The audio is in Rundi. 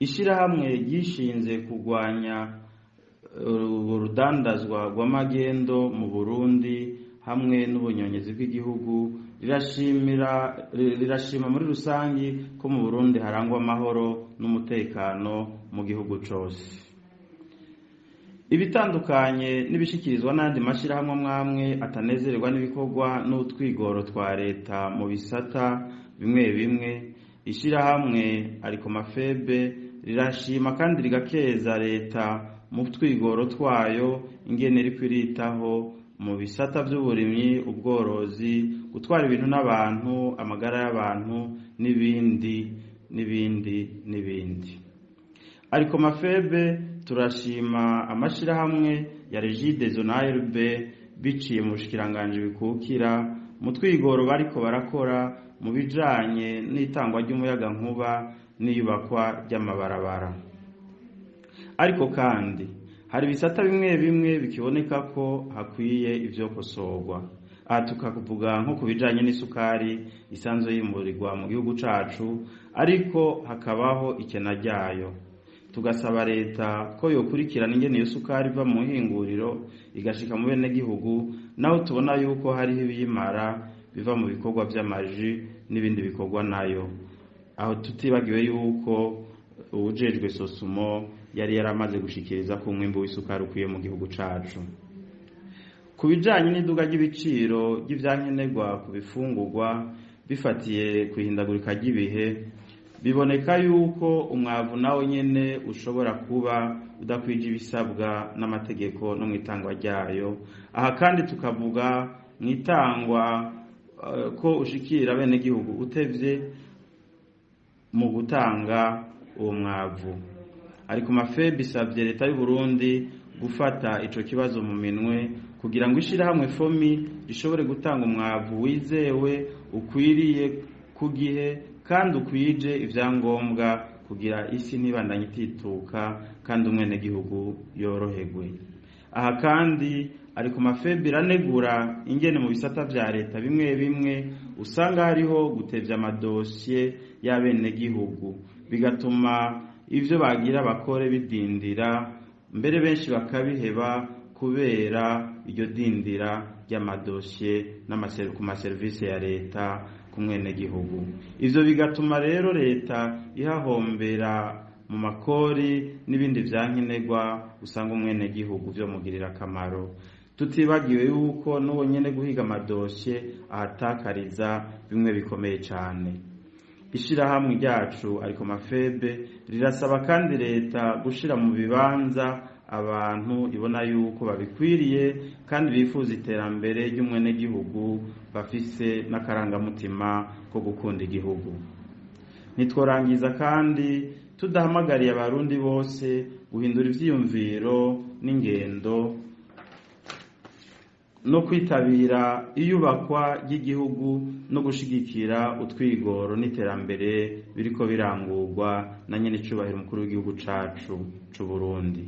Ishirahamwe ryishinze kurwanya urudandazwa rw'amagendo mu Burundi hamwe n'ubunyonyezi bw'igihugu rirashima muri rusangi ko mu Burundi harangwa amahoro n'umutekano mu gihugu cose. Ibitandukanye n'ibishikirizwa n'andi mashirahamwe amwamwe atanezererwa n'ibikorwa n'utwigoro twa leta mu bisata bimwe bimwe, ishirahamwe Arikomafebe rirashima kandi rigakeza leta mu twigoro twayo ingene iriko iritaho mu bisata vy'uburimyi, ubworozi, gutwara ibintu n'abantu, amagara y'abantu n'ibindi n'ibindi n'ibindi. Arikomafebe turashima amashirahamwe ya Regideso na ARB biciye mu bushikiranganji bikukira mu twigoro bariko barakora mu bijanye n'itangwa ry'umuyagankuba n'iyubakwa ry'amabarabara. Ariko kandi hari ibisata bimwe bimwe bikiboneka ko hakwiye ivyokosorwa. Aha tukavuga nko ku bijanye n'isukari isanzwe yimburirwa mu gihugu cacu, ariko hakabaho ikena ryayo. Tugasaba leta ko yokurikirana ingene iyo sukari iva mu hinguriro igashika mu benegihugu, naho tubona yuko hariho ibiyimara biva mu bikorwa vy'amaji n'ibindi bikorwa nayo. Aho tutibagiwe yuko uwujejwe Sosumo yari yaramaze gushikiriza ko umwimbu w'isukari ukwiye mu gihugu cacu. Ku bijanye n'iduga ry'ibiciro ry'ivyankenerwa ku bifungurwa bifatiye kw'ihindagurika ry'ibihe, biboneka yuko umwavu nawo nyene ushobora kuba udakwije ibisabwa n'amategeko no mw'itangwa ryayo. Aha kandi tukavuga mw'itangwa ko ushikira abenegihugu utevye mu gutanga uwo mwavu. Arikomafebe isavye leta y'u Burundi gufata ico kibazo mu minwe kugira ngo ishirahamwe FOMI rishobore gutanga umwavu wizewe, ukwiriye ku gihe kandi ukwije ivyangombwa kugira isi ntibandanye itituka kandi umwenegihugu yoroherwe. Aha kandi Arikomafebe iranegura ingene mu bisata vya leta bimwe bimwe usanga hariho gutevya amadosiye y'abenegihugu, bigatuma ivyo bagira bakore bidindira, mbere benshi bakabiheba kubera iryo dindira ry'amadosiye ku maserivisi ya leta ku mwenegihugu. Ivyo bigatuma rero leta ihahombera mu makori n'ibindi vyankenerwa usanga umwenegihugu vyomugirira akamaro. Tutibagiwe yuko n'uwo nyene guhiga amadosiye ahatakariza bimwe bikomeye cane. Ishirahamwe ryacu Arikomafebe rirasaba kandi leta gushira mu bibanza abantu ibona yuko babikwiriye kandi bifuza iterambere ry'umwenegihugu, bafise n'akarangamutima ko gukunda igihugu. Ntitworangiza kandi tudahamagariye abarundi bose guhindura ivyiyumviro n'ingendo no kwitabira iyubakwa ry'igihugu no gushigikira utwigoro n'iterambere biriko birangurwa na nyen'icubahiro umukuru w'igihugu cacu c'Uburundi.